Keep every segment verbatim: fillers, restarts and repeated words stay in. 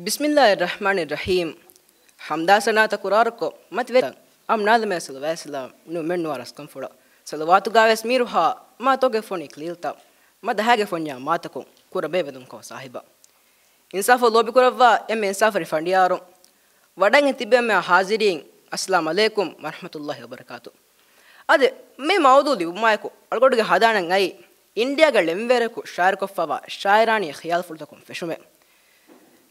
ބިސްމިއްލާހިއްރަޙްމާނިއްރަޙީމް. ޙަމްދާ ސަނާތަށް ކުރާރުކޮށް، މަތިވެރި އަމްނާލަމޭ ޞަލަވާތް ސަލާމް ނުމެންނުވާ ރަސްކަންފުޅަށް، ޞަލަވާތުގާވެސް މީރުހާ މާ ތޯގެ ފޮނި ކްލީލްތައް، މަ ދަހާގެ ފޮންޏާ މާތަކުން ކުރަބޭ ވެދުންކޯ ސާހިބާ. އިންސާފު ލޯބިކުރައްވާ އެންމެ އިންސާފުވެރި ފަނޑިޔާރު، ވަޑައިގެން ތިބެ މި ހާޒިރީން، އައްސަލާމް ޢަލައިކުމް ވަރަޙްމަތުﷲި ވަބަރަކާތު. އަދި މި މައުޟޫޢު ލިބުމާއެކު އަޅުގަޑުގެ ހަދާނަން އައީ އިންޑިޔާގެ ޅެންވޭރަކު ޝާއިރުކޮށްފަވާ ޝާއިރާނީ ޚިޔާލުފުޅުތަކުން ފެށުމެއް.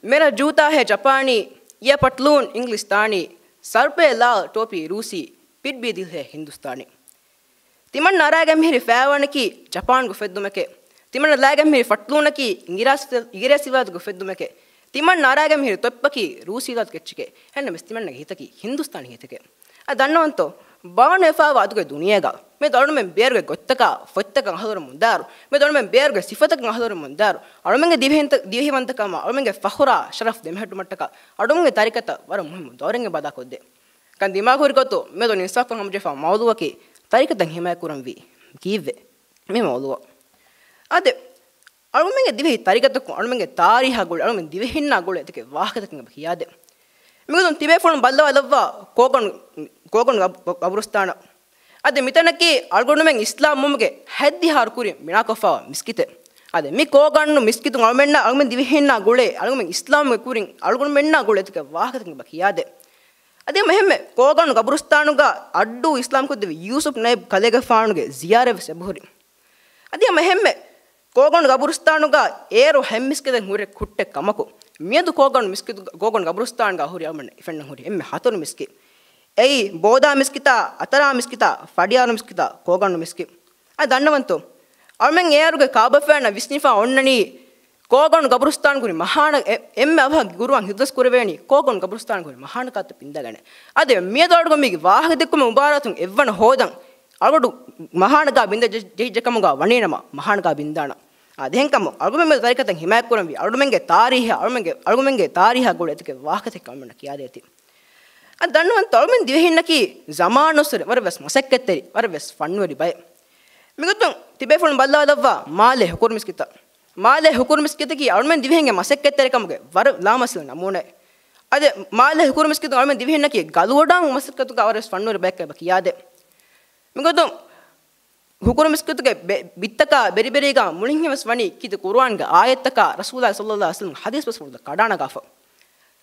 މޭރަ ޖޫތާ ހޭ ޖަޕާނީ، ޔޭ ޕަޓްލޫން އިންގްލިސްތާނީ، ސަރު ޕޭ ލާލް ޓޯޕީ ރޫސީ، ޕިޓް ބީ ދިލް ހޭ ހިންދުސްތާނީ. ތިމަން ނާރާގެ މިހިރި ފައިވަނަކީ ޖަޕާންގެ ފެއްދުމެކޭ. ތިމަން ލާގެ މިހިރި ފަޓްލޫނަކީ އިނގިރާސި، އިނގިރޭސިވިލާތުގެ ފެއްދުމެކޭ. ތިމަން ނާރާގެ މިހިރި ތޮއްޕަކީ ރޫސިވިލާތުގެ އެއްޗެކޭ. އެހެންނަމަވެސް ތިމަންނަގެ ހިތަކީ ހިންދުސްތާނީ ހިތެކޭ. އަ ދަންނަވަންތޯ، ބާނުވެފައިވާ އަދުގެ ދުނިޔޭގަ މި އަޅުމެން ބޭރުގެ ގޮތްތަކާ ފޮތްތަކަށް އަހަލުވަމުންދާއިރު، މި އަޅުމެން ބޭރުގެ ސިފަތަކަށް އަހަލުވަމުންދާއިރު، އަޅުމެންގެ ދިވެހިންތަ-، ދިވެހިވަންތަކަމާ އަޅުމެންގެ ފަޚުރާ ޝަރަފް ދެމެހެއްޓުމަށްޓަކާ އަޅުމެންގެ ތަރިކަތަށް ވަރަށް މުހިއްމު ދައުރެއް އެބަ އަދާކޮށްދޭ. ކަން ދިމާކުރި ގޮތު މެދު އިންސާފު ހަމަޖެހިފާ މައުޟޫޢަކީ ތަރިކަތައް ހިމާޔަތްކުރަންވީ ކީއްވެ؟ މި މައުޟޫޢަށް. އާދެ، އަޅުމެންގެ ދިވެހި ތަރިކަތަކުން އަޅުމެންގެ ތާރީހާ ގުޅޭ، އަޅުމެން ދިވެހިންނާ ގުޅޭ އެތަކެއް ވާހަކަތަކެއް އެބަ ކިޔާދޭ. މިގޮތުން ތިބޭފުޅުން ބައްލަވާލައްވާ ކޯގަނޑު، ކޯގަނޑު ގަބް-، ގަބުރުސްތާނަށް. އަދި މިތަނަކީ އަޅުގަނޑުމެން އިސްލާމްވުމުގެ ހަތްދިހަ އަހަރު ކުރިން ބިނާކޮށްފައިވާ މިސްކިތެއް. އަދި މި ކޯގަނޑު މިސްކިތުން އަޅުމެންނާ، އަޅުމެން ދިވެހިންނާ ގުޅޭ، އަޅުމެން އިސްލާމްވުމުގެ ކުރިން އަޅުގަނޑުމެންނާ ގުޅޭ އެތަކެއް ވާހަކަތަކެއް އެބަ ކިޔާދޭ. އަދި ހަމަ އެހެންމެ ކޯގަނޑު ގަބުރުސްތާނުގަ އައްޑޫ އިސްލާމްކޮށްދެއްވި ޔޫސުފް ނައިބް ކަލޭގެފާނުގެ ޒިޔާރަތްވެސް އެބަހުރި. އަދި ހަމަ އެހެންމެ ކޯގަނޑު ގަބުރުސްތާނުގަ އޭރު ހަތް މިސްކިތެއް ހުރި ކުއްޓެއް ކަމަކު، މިއަދު ކޯގަނޑު މިސްކިތު، ކޯގަނޑު ގަބުރުސްތާނުގަ ހުރި އަޅުމެން ފެންނަން ހުރި އެންމެ ހަތަރު މިސްކިތް. އެއީ ބޯދާ މިސްކިތާ، އަތަރާ މިސްކިތާ، ފަޑިޔާރު މިސްކިތާ، ކޯގަނޑު މިސްކިތް. އަދި ދަންނަވަންތޯ، އަޅުމެން އެއާރުގެ ކާބަފައިންނަށް ވިސްނިފަ އޮންނަނީ ކޯގަނޑު ގަބުރުސްތާނު ކުރި މަހާނަ އެ-، އެންމެ އަވަހަށް ގުރުއާން ހިފްޒު ކުރެވޭނީ ކޯގަނޑު ގަބުރުސްތާނު ކުރި މަހާނަ ކާތައް ބިންދާގަނެ. އަދި މިއަދު އަޅުގަނޑު މީގެ ވާހަކަ ދެއްކުމެއް މުބާރާތުން އެއްވަނަ ހޯދަން އަޅުގަނޑު މަހާނަގާ ބިންދަ ޖެ-، ޖެހިއްޖެ ކަމުގާ ވަނީނަމަ މަހާނަގާ ބިންދާނަން. އާދެ، އެހެންކަމުން އަޅުގަނޑުމެން މެދު ތަރިކަތައް ހިމާޔަތްކުރަންވީ އަޅުގަނޑުމެންގެ ތާރީހާ، އަޅުގަނޑުމެންގެ، އަޅުގަނޑުމެންގެ ތާރީހާ ގުޅޭ އެތަކެއް ވާހަކަތަކެއް އަޅުގަނޑުމެންނަށް ކިޔާދޭތީ. އަދި ދަންނަވަންތޯ، އަޅުގަނޑުމެން ދިވެހިންނަކީ ޒަމާނުއްސުރެ ވަރަށްވެސް މަސައްކަތްތެރި، ވަރަށްވެސް ފަންނުވެރި ބައެއް. މިގޮތުން ތިބޭފުޅުން ބައްލަވާލައްވާ މާލޭ ހުކުރު މިސްކިތަށް. މާލޭ ހުކުރު މިސްކިތަކީ އަޅުމެން ދިވެހިންގެ މަސައްކަތްތެރިކަމުގެ ވަރަށް ލާމަސަލަ ނަމޫނައެއް. އަދި މާލޭ ހުކުރު މިސްކިތުން އަޅުމެން ދިވެހިންނަކީ ގަލުވަޑާން މަސައްކަތުގަ ވަރަށް ފަންނުވެރި ބަޔަކަށް އެބަ ކިޔާދޭ. މިގޮތުން ހުކުރު މިސްކިތުގެ ބެ-، ބިއްތަކާ ބެރިބެރީގާ މުޅިންހެންވެސް ވަނީ ކީރިތި ޤުރުއާންގެ އާޔަތްތަކާ ރަސޫލާ ޞައްލައްލާހު ޢަލައިހި ވަސައްލަމްގެ ޙަދީޘް ބަސްފުޅުތައް ކަޑައަޅާފަ.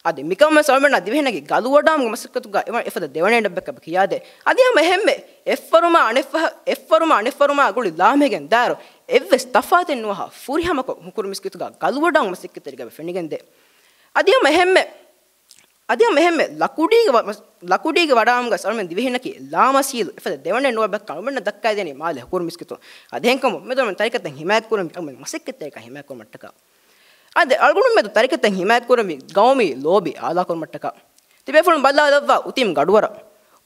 އަދި މިކަމަށް އަޅުމެންނަށް ދިވެހިންނަކީ ގަލުވަޑާން މަސައްކަތުގަ އެވަ-، އެފަދަ ދެވަނައެއް އެބަ ކިޔާދޭ. އަދި ހަމަ އެހެންމެ އެއްފަރުމާ އަނެއްފަ-، އެއްފަރުމާ އަނެއްފަރުމާ ގުޅި ލާމެހިގެން ދާއިރު އެއްވެސް ތަފާތެއް ނުވާ ފުރިހަމަކޮށް ހުކުރު މިސްކިތުގަ ގަލުވަޑާން މަސައްކަތްތެރި އެބަ ފެނިގެންދޭ. އަދި ހަމަ އެހެންމެ އަދި ހަމަ އެހެންމެ ލަކުޑީގެ ވަ-، މަސް-، ލަކުޑީގެ ވަޑާމުގަ އަޅުމެން ދިވެހިންނަކީ ލާމަސީލު އެފަދަ ދެވަނައެއް ނުވާ ބަޔަކަށް އަޅުމެންނަށް ދައްކާދޭނީ މާލެ ހުކުރު މިސްކިތުން. އަދި އެހެންކަމުން މެދު އަޅުމެން ތަރިކަތަށް ހިމާޔަތްކުރަންވީ އަޅުމެން މަސައްކަތްތެރިކަން ހިމާޔަތްކުރުމަށްޓަކާ. އަދި އަޅުގަނޑު މެދު ތަރިކަތަށް ހިމާޔަތްކުރަންވީ ގައުމީ ލޯބި އާލާކުރުމަށްޓަކާ. ތިބޭފުޅުން ބައްލަވާލައްވާ އުތީމް ގަޑުވަރަށް.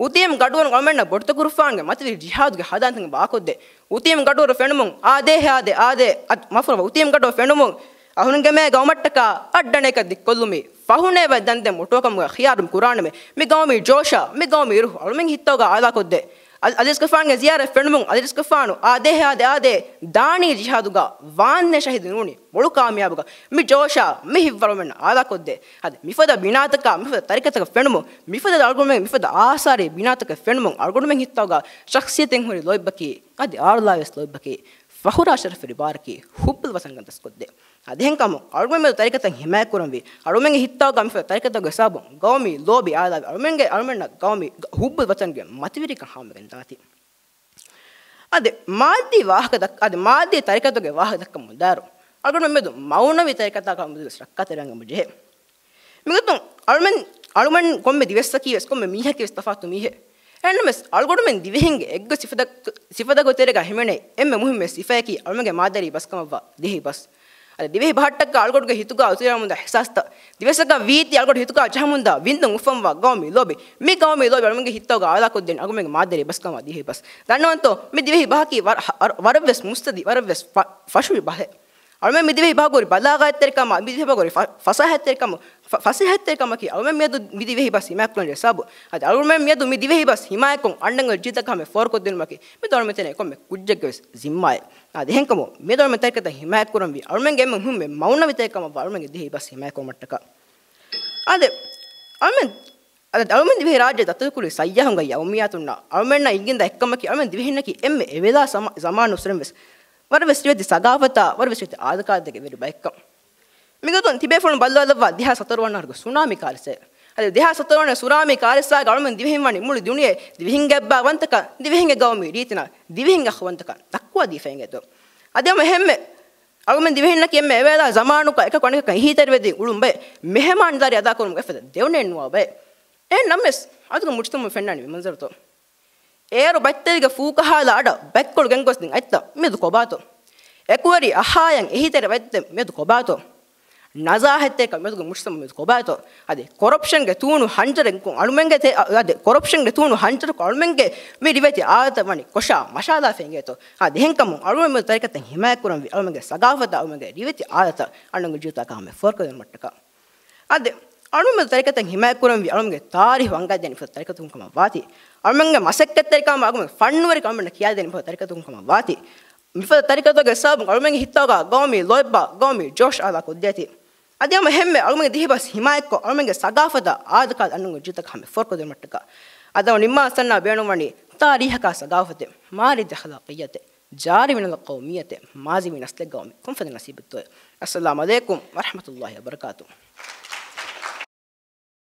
އުތީމް ގަޑުވަރުން އަޅުމެންނަށް ބޮޑުތަކުރުފާނުގެ މަތިވެރި ޖިހާދުގެ ހަދާންތަން ވާކޮށްދޭ. އުތީމް ގަޑުވަރު ފެނުމުން އާދޭހޭ އާދޭ އާދޭ އަދް މަފުރަ އުތީމް ގަޑުވަރު ފެނުމުން އަހުރުންގެ މޭ ގައުމަށްޓަކާ އައްޑަނެކަށް ދިއްކޮށްލުމީ ފަހުނޭވެ ދަންދެ މޮޓޯކަމުގަ ޚިޔާރު ކުރާނަމޭ. މި ގައުމީ ޖޯޝާ، މި ގައުމީ ރުހު އަޅުމެން ހިތަށްގަ އާލާކޮށްދޭ. އަލް-، އަލީސްގެފާނުގެ ޒިޔާރަތް ފެނުމުން އަލީސްގެފާނު އާދޭހޭ އާދޭ އާދޭ ދާނީ ޖިހާދުގަ ވާންނޭ ޝަހީދު ނޫނީ މޮޅު ކާމިޔާބުގަ. މި ޖޯޝާ، މި ހިތްވަރުމެން އާލާކޮށްދޭ. އަދި މިފަދަ ބިނާތަކާ، މިފަދަ ތަރިކަތަކަށް ފެނުމުން، މިފަދަ އަޅުގަނޑުމެން މިފަދަ އާސާރީ ބިނާތަކަށް ފެނުމުން އަޅުގަނޑުމެން ހިތަށްގަ ޝަޚްސިއްޔަތެއް ހުރި ލޯތްބަކީ، އަދި އާރުލާވެސް ލޯތްބަކީ، ފަޚުރާ ޝަރަފުވެރި ބާރަކީ، ޙުއްބުލް ވަޠަން ގަންދަސްކޮށްދޭ. އަދި އެހެންކަމުން އަޅުގަނޑުމެން މެދު ތަރިކަތައް ހިމާޔަތްކުރަންވީ، އަޅުމެންގެ ހިތާގަ މިފަދަ ތަރިކަތަކުގެ ސަބަބުން ގައުމީ ލޯބި އާލާވެ، އަޅުމެންގެ، އަޅުމެންނަށް ގައުމީ ގަ-، ޙުއްބުލް ވަޠަންގެ މަތިވެރިކަން ހާމަވެގެން ދާތީ. އަދި މާއްދީ ވާހަކަ ދައް-، އަދި މާއްދީ ތަރިކަތުގެ ވާހަކަ ދައްކަމުން ދާއިރު، އަޅުގަނޑުމެން މެދު މައުނަވީ ތަރިކަތާކަށް މެދުވެސް ރައްކާތެރިވާން ޖެހޭ. މިގޮތުން އަޅުމެން، އަޅުމެން ކޮންމެ ދިވެއްސަކީ ވެސް ކޮންމެ މީހަކީ ވެސް ތަފާތު މީހެއް. އެހެންނަމަވެސް އަޅުގަނޑުމެން ދިވެހިންގެ އެއްގޮތް ސިފަތައް-، ސިފަތަކުގެ ތެރޭގަ ހިމެނޭ އެންމެ މުހިއްމު ސިފައަކީ އަޅުމެންގެ މާދަރީ ބަސްކަމަށްވާ ދިވެހި ބަސް. އަދި ދިވެހި ބަހަށްޓަކާ އަޅުގަނޑުގެ ހިތުގަ އަތުލިވާމުންދާ އިޙްސާސްތައް، ދިވެއްސަކަށް ވީތީ އަޅުގަނޑު ހިތުގަ ޖަހަމުންދާ ވިންދުން އުފަންވާ ގައުމީ ލޯބި، މި ގައުމީ ލޯބި އަޅުމެންގެ ހިތާގަ އާލާކޮށްދޭން އަޅުމެންގެ މާދަރީ ބަސްކަމަށްވާ ދިވެހި ބަސް. ދަންނަވަންތޯ، މި ދިވެހި ބަހަކީ ވަރަށް، ވަރަށްވެސް މުއްސަދި، ވަރަށްވެސް ފަ-، ފަށުވި ބަހެއް. އަޅުމެން މި ދިވެހި ބަހަކުރި ބަލާޣަތްތެރިކަމާ، މި ދިވެހި ބަހަކުރި ފަ-، ފަސާހަތްތެރިކަމު، ފަ-، ފަސޭހަތްތެރިކަމަކީ އަޅުމެން މިއަދު މި ދިވެހި ބަސް ހިމާޔަތްކުރަން ޖެހޭ ސަބަބު. އަދި އަޅުމެން މިއަދު މި ދިވެހި ބަސް ހިމާޔަތްކޮށް އަންނަން ޖީތަކަށް ހަމަ ފޯރުކޮށްދިނުމަކީ މި ދޮޅުމެތެނެ ކޮންމެ ކުއްޖެއްގެ ވެސް ޒިންމާއެއް. އަދި އެހެންކަމުން މި ދޮޅުމެ ތަރިކަތައް ހިމާޔަތްކުރަންވީ އަޅުމެންގެ އެންމެ މުހިއްމު މައުނަވީ ތަރިކަމަށްވާ އަޅުމެންގެ ދިވެހި ބަސް ހިމާޔަތްކުރުމަށްޓަކާ. އާދެ، އަޅުމެން، އާދެ، އަޅުމެން ދިވެހިރާއްޖެ ދަތުރުކުރި ސައްޔާހުންގެ ޔައުމިއްޔާތުންނާ އަޅުމެންނާ އިނގިންދާ އެއްކަމަކީ، އަޅުމެން ދިވެހިންނަކީ އެންމެ އެވެލާ ސަމާ-، ޒަމާނު ނުސުރެން ވެސް ވަރަށް ވެސް ރިވެތި ސަގާފަތާ، ވަރަށް ވެސް ރިވެތި އާދަކާދައިގެ ވެރި ބައެއްކަން. މިގޮތުން ތިބޭފުޅުން ބައްލަވާލައްވާ ދެހާސް ހަތަރު ވަނަ އަހަރުގެ ސުނާމީ ކާރިސާ. އަދި ދެހާސް ހަތަރު ވަނަ ސުނާމީ ކާރިސާގަ އަޅުމެން ދިވެހިން ވަނީ މުޅި ދުނިޔެ ދިވެހިންގެ އެއްބާވަންތަކަން، ދިވެހިންގެ ގައުމީ ރީތިންނާ ދިވެހިންގެ އަޚުވަންތަކަން ދައްކުވާ ދީފައިގެން އެދޯ. އަދި ހަމަ އެހެންމެ އަޅުމެން ދިވެހިންނަކީ އެންމެ އެވެލާ ޒަމާނުގަ އެކަކު އަނެކަކަށް އެހީތެރިވެދިން އުޅުން ބައެއް މެހެމާންދާރީ އަދާކުރުމުގެ އެފަދަ ދެވަނައެއް ނުވާ ބައެއް. އެހެން ނަމަވެސް އަދުގެ މުޖުތަމަޢު ފެންނާނީ މި މަންޒަރުތޯ؟ އޭރު ބައްތެލިގެ ފޫކަހާލާ އަޑަށް ބައެއްކޮޅު ގެންގޮސްދިން އަތްތައް މިއަދު ކޮބާތޯ؟ އެކުވެރި އަހާޔަން އެހީތެރި ވައްދެ މިއަދު ކޮބާތޯ؟ ނަޒާހަތްތެރިކަން މިއަދުގެ މުޖުތަމަޢު މިއަދު ކޮބާތޯ؟ އަދި ކޮރަޕްޝަންގެ ތޫނު ހަންޖަރަކު އަޅުމެންގެ ތެ-، އަދި ކޮރަޕްޝަންގެ ތޫނު ހަންޖަރަކު އަޅުމެންގެ މި ރިވެތި އާދަތައް ވަނީ ކޮށާ މަށާލާފައި އިނގޭތޯ؟ އާ، ދެހެންކަމުން އަޅުމެން މިއަދު ތަރިކަތައް ހިމާޔަތްކުރަންވީ އަޅުމެންގެ ސަގާފަތާ އަޅުމެންގެ ރިވެތި އާދަތައް އަންނަންގެ ޖީވިތާކަށް ހަމަ ފޯރުކޮށްދިނުމަށްޓަކާ. އަދި އަޅުމެން ތަރިކަތައް ހިމާޔަތްކުރަންވީ އަޅުމެންގެ ތާރީހު އަންގައިދޭނެ މިފަދަ ތަރިކަތަކުން ކަމަށް ވާތީ. އަޅުމެންގެ މަސައްކަތްތެރިކަމާ އަޅުމެންގެ ފަންނުވެރިކަން އަޅުމެންނަށް ކިޔާދޭނެ މިފަދަ ތަރިކަތަކުން ކަމަށް ވާތީ. މިފަދަ ތަރިކަތުގެ ސަބަބުން އަޅުމެންގެ ހިތާގަ ގައުމީ ލޯތްބާ، ގައުމީ ޖޯޝް އާލާ ކޮށްދޭތީ. އަދި ހަމަ އެހެންމެ އަޅުމެންގެ ދިހަ ބަސް ހިމާޔަތްކޮށް، އަޅުމެންގެ ސަގާފަތާ އާދަކާ އަންނަންގެ ޖީވިތަކަށް ހަމަ ފޯރުކޮށްދިނުމަށްޓަކާ. އަދި ނިންމާ ސަންނާ ބޭނުންވަނީ ތާރީހަކާ ސަގާފަތެއް، މާރިދި އަޚްލާޤިއްޔަތެއް، ޖާރީ މިނަލް ޤައުމިއްޔަތެއް، މާޒީ މި ނަސްލެއް ގައުމީ ކޮންފަދަ ނަސީބެއްތޯއޭ؟ އައްސަލާމު ޢަލައިކުމް ވަރަޙްމަތުﷲ ވަބަރަކާތުހު.